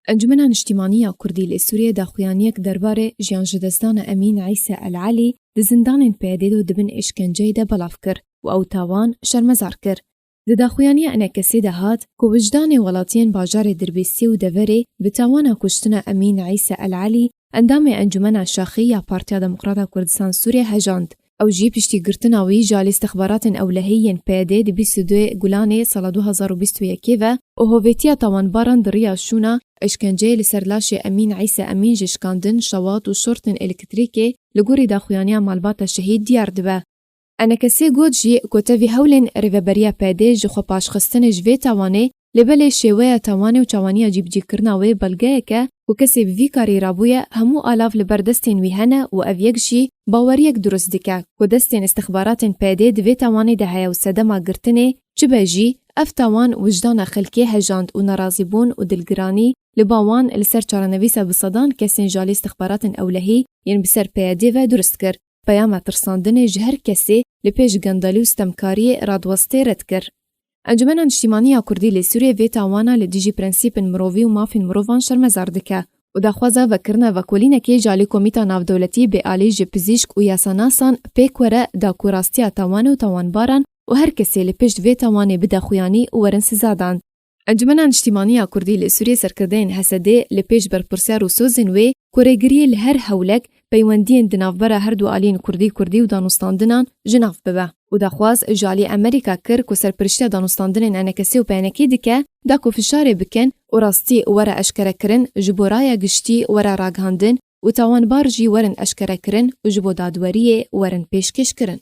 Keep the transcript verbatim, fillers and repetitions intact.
Encumena Niştîmanî ya Kurdî li Sûriyê daxuyaniyek derbarê jiyanjidestdana Emîn Îse El Elî di zindanên P Y D'ê de di bin êşkenceyê de belav kir û ew tawan şermezar kir. Di daxuyaniya ENKSê de hat ku wijdanê welatiyên bajarê Dirbêsiyê û deverê bi tawana kuştina Emîn Îse El Elî, endamê Encumena Şaxî ya Partiya Demokrata Kurdistan Sûriyê hejand. Ew jî piştî girtina wî ji alî istixbaratên ewlehî yên P Y D'ê di bîst û duyê Gulanê sala du hazar û bîst û yekê ve û hovêtiya tawanbaran di riya şûna êşkenceyê li ser laşê Emîn Îse Emîn ji şikandin, şewat û şortên elektrîkê li gorî daxuyaniya malbata şehîd diyar dibe. ENKSê got jî ku tevî hewlên rêveberiya P Y D'ê ji xwe paşxistinê ji vê tawanê, lê belê şêweya tawanê û çawaniya cîbicîkirina wê belgeyek e ku kesê bi vî karî rabûye, hemû alav li ber destên wî hene û ev yek jî baweriyek dirust dike ku destên istixbaratên P Y D'ê di vê tawanê de heye û sedema girtinê çi be jî, ev tawan wijdana xelkê hejand û nerazîbûn û dilgiranî li ba wan li ser çarenivîsa bi sedan kesên ji alî istixbaratên ewlehî yên bi ser P Y D'ê ve dirust kir. Peyama tirsandinê ji her kesê li pêş gendelî û stemkariyê radwestê red kir. Encumena Niştîmanî ya Kurdî li Sûriyê vê tawana li dijî prensîpên mirovî û mafên mirovan şermezar dike û daxwaza vekirina vekolînekê ji alî Komîta Navdewletî bêalî ji pizîşk û yasanasan pêk were da ku rastiya tawanê û tawanbaran û her kesê li pişt vê tawanê bide xuyanî û werin sizadan. Encumena Niştîmanî ya Kurdî li Sûriyê serkirdeyên H S D'ê li pêş berpirsiyar û sozên wê ku rêgiriyê li her hewlek peywendiyên di navbera her du aliyên Kurdî-Kurdî û danûstandinan ji nav bibe û daxwaz ji alî Amerîka kir ku serpiriştiya danûstandinên ENKSê û PNKê dike da ku fişarê bikin û rastî were eşkerekirin, ji bo raya giştî were ragihandin û tawanbar jî werin eşkerekirin û ji bo dadweriyê werin pêşkêşkirin.